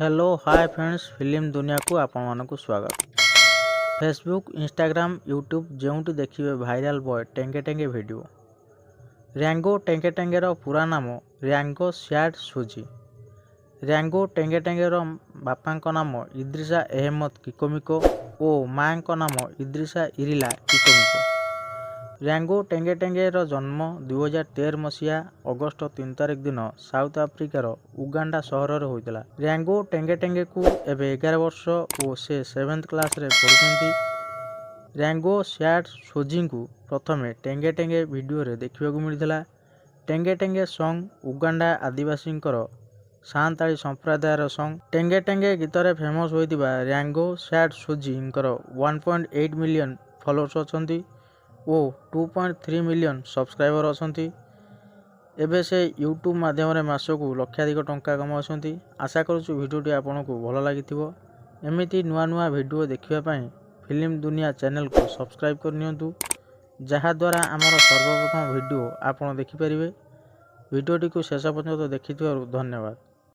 Hello, ହାଏ friends, film ଦୁନିଆକୁ ଆପଣମାନଙ୍କୁ ସ୍ୱାଗତ। ଫେସବୁକ୍, ଇନଷ୍ଟାଗ୍ରାମ, ୟୁଟ୍ୟୁବ୍ ଯେଉଁଠି ଦେଖିବେ ଭାଇରାଲ ବୟ ଟେଙ୍ଗେ ଟେଙ୍ଗେ ଭିଡ଼ିଓ। ର୍ୟାଙ୍ଗୋ ଟେଙ୍ଗେ ଟେଙ୍ଗେର ପୁରା ନାମ ର୍ୟାଙ୍ଗୋ ସ୍ୟାଡ୍ ସୁଜି। ର୍ୟାଙ୍ଗୋ ଟେଙ୍ଗେ ଟେଙ୍ଗେର ବାପାଙ୍କ ନାମ ଇଦ୍ରିସା ଅହମ୍ମଦ କିକୋମିକୋ ଓ ମାଆଙ୍କ ନାମ ଇଦ୍ରିସା ଇରିଲା କିକୋମିକୋ। ର୍ୟାଙ୍ଗୋ ଟେଙ୍ଗେ ଟେଙ୍ଗେର ଜନ୍ମ 2013 ମସିହା ଅଗଷ୍ଟ 3 ତାରିଖ ଦିନ ସାଉଥ ଆଫ୍ରିକାର ଉଗାଣ୍ଡା ସହରରେ ହୋଇଥିଲା। ର୍ୟାଙ୍ଗୋ ଟେଙ୍ଗେ ଟେଙ୍ଗେକୁ ଏବେ 11 ବର୍ଷ ଓ ସେ ସେଭେନ୍ଥ କ୍ଲାସରେ ପଢ଼ୁଛନ୍ତି। ର୍ୟାଙ୍ଗୋ ସ୍ୟାଡ୍ ସୋଜିଙ୍କୁ ପ୍ରଥମେ ଟେଙ୍ଗେ ଟେଙ୍ଗେ ଭିଡ଼ିଓରେ ଦେଖିବାକୁ ମିଳିଥିଲା। ଟେଙ୍ଗେ ଟେଙ୍ଗେ ସଙ୍ଗ୍ ଉଗାଣ୍ଡା ଆଦିବାସୀଙ୍କର ସାନ୍ତାଳୀ ସମ୍ପ୍ରଦାୟର ସଙ୍ଗ୍। ଟେଙ୍ଗେ ଟେଙ୍ଗେ ଗୀତରେ ଫେମସ୍ ହୋଇଥିବା ର୍ୟାଙ୍ଗୋ ସ୍ୟାଡ୍ ସୋଜିଙ୍କର 1.8 ମିଲିୟନ୍ ଫଲୋଅର୍ସ ଅଛନ୍ତି ଓ 2.3 ମିଲିୟନ୍ ସବସ୍କ୍ରାଇବର ଅଛନ୍ତି। ଏବେ ସେ ୟୁଟ୍ୟୁବ୍ ମାଧ୍ୟମରେ ମାସକୁ ଲକ୍ଷାଧିକ ଟଙ୍କା କମାଉଛନ୍ତି। ଆଶା କରୁଛୁ ଭିଡ଼ିଓଟି ଆପଣଙ୍କୁ ଭଲ ଲାଗିଥିବ। ଏମିତି ନୂଆ ନୂଆ ଭିଡ଼ିଓ ଦେଖିବା ପାଇଁ ଫିଲ୍ମ ଦୁନିଆ ଚ୍ୟାନେଲକୁ ସବସ୍କ୍ରାଇବ୍ କରିନିଅନ୍ତୁ, ଯାହାଦ୍ୱାରା ଆମର ସର୍ବପ୍ରଥମ ଭିଡ଼ିଓ ଆପଣ ଦେଖିପାରିବେ। ଭିଡ଼ିଓଟିକୁ ଶେଷ ପର୍ଯ୍ୟନ୍ତ ଦେଖିଥିବାରୁ ଧନ୍ୟବାଦ।